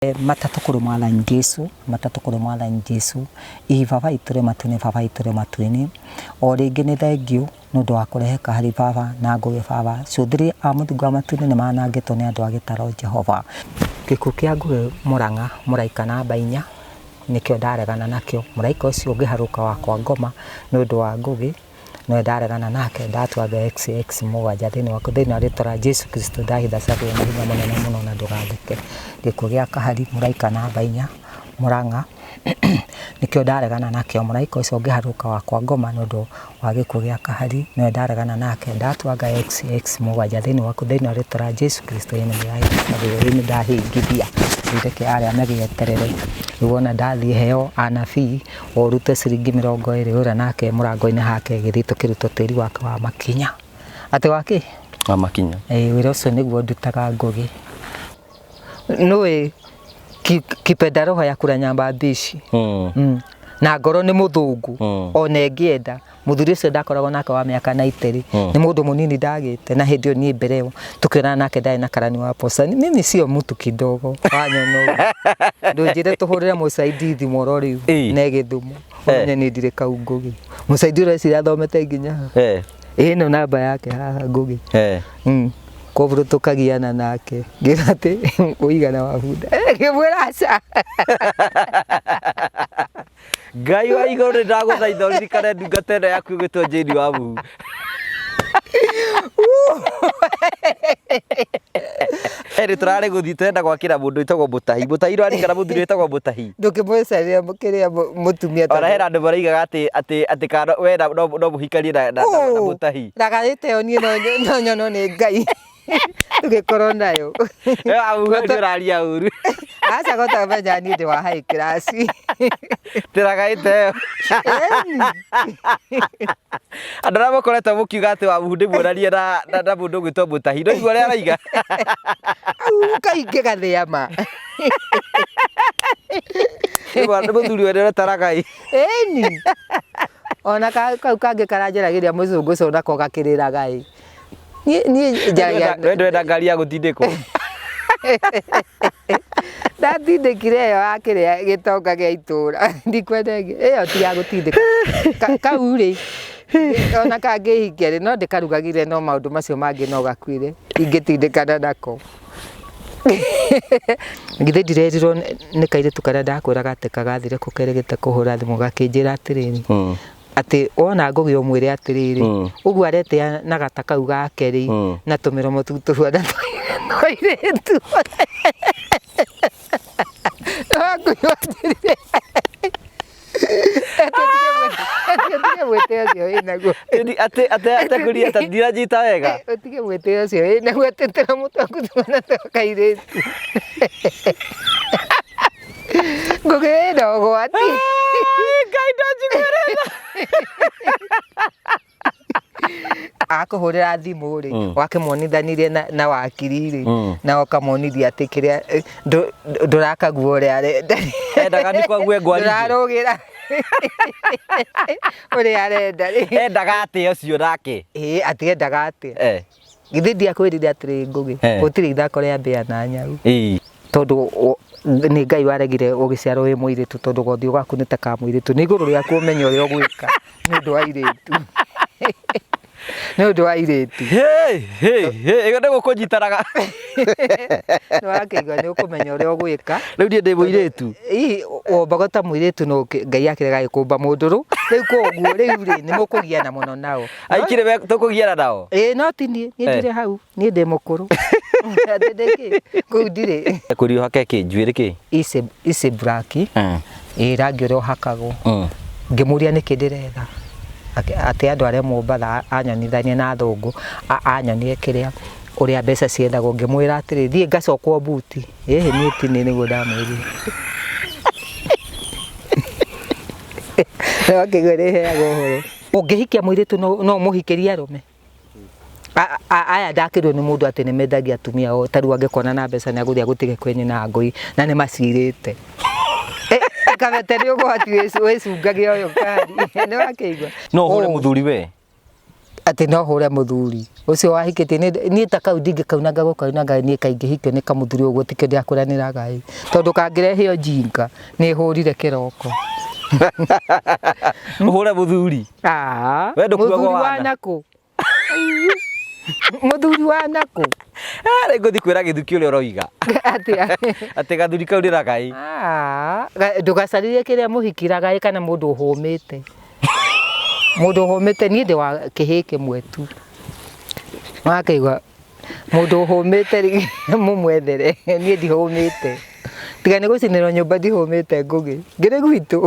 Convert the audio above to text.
Matatũ kũrĩ mwathani Jesu, matatũ kũrĩ mwathani Jesu, ii baba itũ rĩ matu-inĩ, baba itũ rĩ matu-inĩ, o rĩngĩ nĩ thengiũ nĩ ũndũ wa kũrehe kahari baba na ngũgĩ baba, cũthĩrĩria a mũthingo wa matu-inĩ nĩ manangĩtwo nĩ andũ a gĩtaro Jehova. Gĩkuũ kĩa Ngũgĩ Mũrang'a mũraika namba inya, nĩkĩo ndaregana nakĩo, mũraika ũcio ũngĩharũrũka wa kwa ngoma nĩ ũndũ wa Ngũgĩ, Nowe ndaregana nake, ndatuanga XX mũgwanja thĩinĩ waku, thĩinĩ wa rĩtwa rĩa Jesu Kristo ndahitha cabi na hinya mũnene mũno na ndũgatheke. Gĩkuũ gĩa kahari, mũraika namba inya, Mũrang'a, nĩkĩo ndaregana nakĩo, mũraika ũcio ũngĩharũrũka wakwa ngoma nĩ ũndũ wa gĩkuũ gĩa kahari, nĩwe ndaregana nake, ndatuanga XX mũgwanja thĩinĩ waku, thĩinĩ wa rĩtwa rĩa Jesu Kristo, ĩĩ nĩ ndahingithia, rĩu reke arĩa magĩeterere, rĩu wona ndathiĩ heo anabii Ũrute ciringi 20 ũrĩa nake mũrango-inĩ hake gĩthiĩ tũkĩrutwo tĩri wake wa makinya. Atĩ wa kĩ? Wa makinya. Ĩĩ wĩra ũcio nĩguo ndutaga Ngũgĩ. Nũĩ kipenda roho ya kula nyama mbici. Na ngoro nĩ mũthũngũ ona ĩngĩenda Mũthuri ũcio ndakoragwo nake wa mĩaka 90 rĩ, nĩ mũndũ mũnini ndagĩte na hĩndĩ ĩyo niĩ mbere ĩyo tũkĩonana nake ndarĩ na karani wa posta. Mimi sio mtu kidogo wanyona ũguo. Ndũnjĩre tũhũrĩre mũcaidi thimũ oro rĩu ne Gĩthumo. Ũmenye niĩ ndirĩ kau Ngũgĩ. Mũcaidi ũreciria athomete nginya ha? Ĩno namba yake haha Ngũgĩ. Koguo tũkagiana nake ngĩra atĩ ũigana wa bunda. Ngĩmwĩra aca. Ngai wa igũrũ nĩ ndagũthaitha ũririkane ndungata ĩno yaku ĩgwĩtwo Jane wa Mũhu. Ĩrĩ tũrarĩ gũthiĩ tũrenda gwakĩra mũndũ wĩtagwo Mũtahi. Mũtahi ũrarikana mũthuri wĩtagwo Mũtahi. Ndũkĩmũcaria kĩrĩa mũtumia Ona hena andũ maraigaga atĩ atĩ atĩ kana we no mũhikanie na Mũtahi. Ndagarĩte ĩyo niĩ no nyonwo nĩ Ngai. Tũgĩkorwo nayo. Amu nĩ ũraria ũru. Aca gotamenya niĩ ndĩ wa high class. Tĩragaĩte ĩyo. Andũ arĩa mũkoretwo mũkiuga atĩ Wamuhu ndĩmuonanie na mũndũ ũgwĩtwo Mũtahi. No igua ũrĩa araiga. Kaingĩ gathĩa ma. Nĩ mũthuri ũrĩa ũretaragai. Ĩni. Ona kau kangĩ karanjaragĩria mũcũngũ ũcio nako gakĩrĩraga ĩ. Niĩ njaragia We ndwenda ngari ya gũtindĩkwo. Ndatindĩkire ĩyo ya kĩrĩa gĩtonga gĩa itũra ndikwenda ĩngĩ ĩyo ti ya gũtindĩka. Kau rĩ ona kangĩhikia rĩ no ndĩkarugagĩre no maũndũ macio mangĩ no gakuire ingĩtindĩkana nako. Githĩ ndirerirwo nĩ kairĩtu karĩa ndakwĩraga atĩ kagathire kũ kerĩgĩte kũhũra thimũ gakĩnjĩra atĩrĩrĩ atĩ wona Ngũgĩ ũmwĩre atĩrĩrĩ, ũguo aretĩa na gata kau gake rĩ, na tũmĩromo tũu tũhuana twairĩtu. Nĩwakũigua atĩrĩrĩ, ũtige mwĩtĩo ũcio wĩnaguo. Atĩ atĩ atĩ kũria ta ndiranyita wega. Ũtige mwĩtĩo ũcio wĩnaguo atĩ tũromo twaku tũhuana twa kairĩtu. Ngũgĩ wĩna ũgwati. Ngai ndonjiguĩre tha. Akũhũrĩra thimũ rĩ, wakĩmonithanirie na wakiri rĩ, na ũkamonithia atĩ kĩrĩa ndũrakagua ũrĩa arenda. Endaga nĩ kwague ngwarithie. Ndũrarũgĩra ũrĩa arenda rĩ. Endaga atĩa ũcio nake? Ĩĩ atĩ endaga atĩa? Githĩ ndiakwĩrire atĩrĩ Ngũgĩ, gũtirĩ ithako rĩa mbĩa na nyau. Tondũ nĩ Ngai waregire ũgĩciarwo wĩ mũirĩtu tondũ gothiũ gaku nĩ ta ka mũirĩtu. Nĩ igũrũ rĩaku ũmenye ũrĩa ũgwĩka nĩ ũndũ wa airĩtu. Nĩ ũndũ wa airĩtu. Ĩyo nĩ gũkũnyitanaga. Nĩ wakĩigua nĩ ũkũmenya ũrĩa ũgwĩka. Rĩu niĩ ndĩ mũirĩtu. Ii wombagwo ta mũirĩtu no Ngai akĩrega agĩkũmba mũndũrũ. Rĩu koguo rĩu rĩ nĩ mũkũgiana mũno nao. Aikire tũkũgiana nao. Ĩĩ no ti niĩ, niĩ ndirĩ hau. Niĩ ndĩ mũkũrũ. Atĩ ndĩ kĩ? Kũu ndirĩ. Kwĩrire ũhake kĩ? Njuĩrĩ kĩ? Ici ici black. Ĩĩ rangi ũrĩa ũhakagwo. Ngĩmũria nĩkĩ ndĩretha. Atĩ andũ arĩa Mombatha anyonithanie na athũngũ, anyonie kĩrĩa ũrĩa mbeca ciethagwo. Ngĩmwĩra atĩrĩ, thiĩ ngacokwo mbuti. Ĩhĩ niĩ ti niĩ nĩguo ndamwĩrire. Nĩ wakĩigua nĩ heagwo ũhoro. Ũngĩhikia mũirĩtu no ũmũhikĩrie arũme? Aya ndakĩrwo nĩ mũndũ atĩ nĩ mendagia atumia ao ta rĩu angĩkona na mbeca nĩ agũthiĩ agũtige kwĩ nyina ngũi na nĩ macirĩte. Kabete nĩ ũgwati wĩcungagia ũyũ kari. Nĩ wakĩigua? No ũhũre mũthuri we? Atĩ no hũre mũthuri. Ũcio wahikĩtie niĩ ta kau ndingĩkaunanga gũkaunanga niĩ kaingĩhikio nĩ kamũthuri ũguo tikĩo ndĩrakũranĩraga ĩ. Tondũ kangĩrehe ũjinga nĩ hũrire kĩroko. Ũhũre mũthuri. Ah, We ndũkuagwo mũthuri wa wana. nakũ? Mũthuri wa nakũ? Ah, rĩu ngũthiĩ kwĩra gĩthuki ũrĩa ũroiga. Atĩa? Atĩ gathuri kau nĩ ragaĩ. Ah, ndũgacarĩrie kĩrĩa mũhikiraga ĩ kana mũndũ ũhũmĩte. Mũndũ ũhũmĩte niĩ ndĩ wa kĩhĩĩ kĩmwe tu. Wakĩigua mũndũ ũhũmĩte rĩ mũmwethere niĩ ndihũmĩte. Tiga nĩ gũcinĩrwo nyũmba ndihũmĩte Ngũgĩ. Ngĩrĩ gwitũ.